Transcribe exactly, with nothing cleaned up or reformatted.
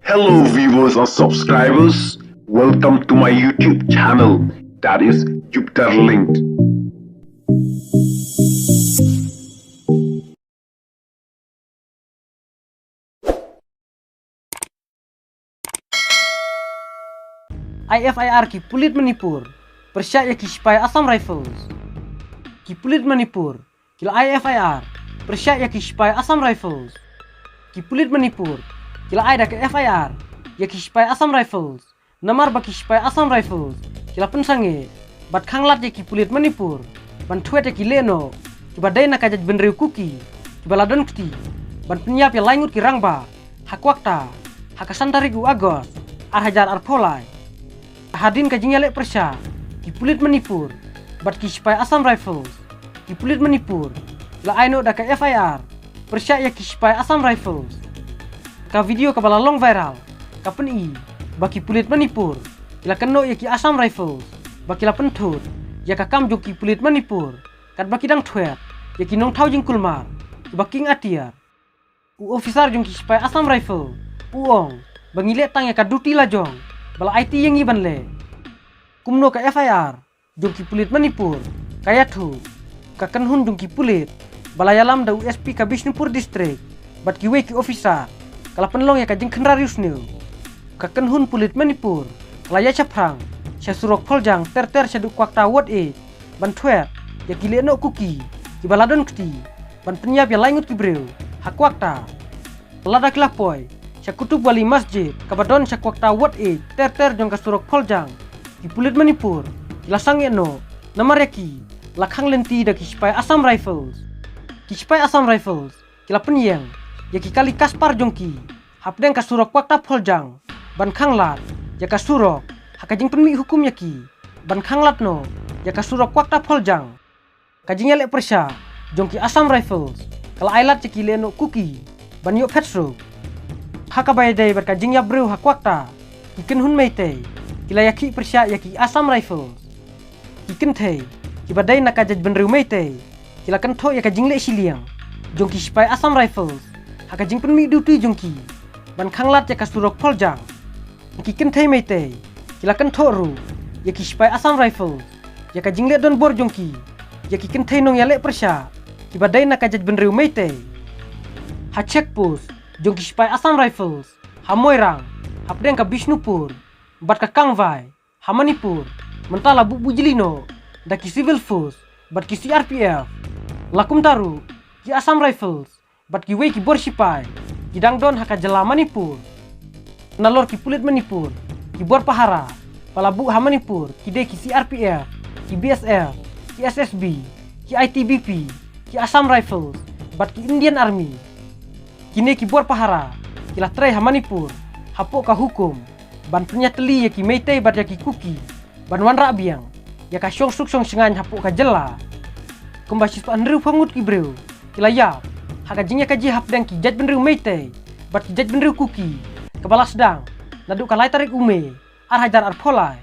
Hello viewers and subscribers, welcome to my YouTube channel, that is Jupiter Linked. I F I R ki pulit Manipur pyrshah ïa ki sipai Assam Rifles. Ki pulit Manipur ki la I F I R pyrshah ïa ki sipai Assam Rifles. Ki pulit Manipur ki la ai da ka F I R ïa ki sipai Assam Rifles, namar ba ki sipai Assam Rifles ki la pynsangeh bad khanglad ïa ki pulit Manipur ban thwet ïa ki lehnoh kiba dei na ka jaitbynriew Kuki, kiba la don kti ban pynïap ïa lai ngut ki rangbah ha Kwakta ha ka san tarik u August ar hajar arphew lai. Hadien ka jingïaleh pyrshah, ki pulit Manipur bad ki sipai Assam Rifles, ki pulit Manipur la ai noh da ka F I R pyrshah ïa ki sipai Assam Rifles. Ka video kaba la long viral ka pyni ba ki pulit Manipur ki la kynnoh ïa ki Assam Rifles ba ki la pynthut ïa ka kam jong ki pulit Manipur katba ki dang thwet ïa ki nongthaw jingkulmar kiba kieng atiar. U officer jong ki sipai Assam Rifle u ong ba ngi leh tang ïa ka duty la jong ba la aiti ïa ngi ban leh. Kumno ka F I R jong ki pulit Manipur ka ïathuh? Ka kynhun jong ki pulit ba la ïalam da u S P ka Bishnupur District bad kiwei ki officer ka la pynlong ïa ka jingkhynra riewsniew. Ka kynhun pulit Manipur ka la ïaid shaphrang sha surok Pholjang ter ter shaduh Kwakta Ward eight ban thwet ïa ki lehnoh Kuki kiba la don kti ban pynïap ïa lai ngut ki briew ha Kwakta. Lada ki la poi sha Kutub Wali Masjid kaba don sha Kwakta Ward eight ter ter jong ka surok Pholjang, ki pulit Manipur ki la sangeh noh namar ïa ki la khang lynti da ki sipai Assam Rifles. Ki sipai Assam Rifles ki la pynïeng ïa ki kali kaspar jong ki hapdeng ka surok Kwakta Pholjang ban khanglad ïa ka surok ha ka jingpynmih hukum ïa ki ban khanglad noh ïa ka surok Kwakta Pholjang. Ka jingïaleh pyrshah jong ki Assam Rifles ka la ai lad ïa ki lehnoh Kuki ban ïoh phet suk. Ha kaba ïadei bad ka jingïap briew ha Kwakta, ki kynhun Meitei ki la ïakhih pyrshah ïa ki Assam Rifles. Ki kynthei kiba dei na ka jaitbynriew Meitei ki la kynthoh ïa ka jingleh shiliang jong ki sipai Assam Rifles ha ka jingpynmih duty jong ki ban khanglad ïa ka surok Pholjang. Ki kynthei Meitei ki la kynthoh ruh ïa ki sipai Assam Rifles ïa ka jingleh donbor jong ki ïa ki kynthei nongïaleh pyrshah kiba dei na ka jaitbynriew Meitei. Ha check post jong ki sipai Assam Rifles ha Moirang hapdeng ka Bishnupur bad ka Kangvai ha Manipur mynta la buh bujli noh da ki civil force bad ki C R P F. La kumta ruh ki Assam Rifles bad kiwei ki bor sipai ki dang don ha ka jylla Manipur. Nalor ki pulit Manipur, ki bor pahara ba la buh ha Manipur ki dei ki C R P F, ki B S F, ki S S B, ki I T B P, ki Assam Rifles bad ki Indian Army. Kine ki bor pahara ki la trei ha Manipur hapoh ka hukum ban pynïatylli ïa ki Meitei bad ïa ki Kuki ban wanrah biang ïa ka shongsuk shongshngaiñ hapoh ka jylla. Kumba shispah hynriewphew ngut ki briew ki la ïap ha ka jingïakajia hapdeng ki jaitbynriew Meitei bad ki jaitbynriew Kuki kaba la sdang naduh ka lai tarik u May ar hajar arphew lai.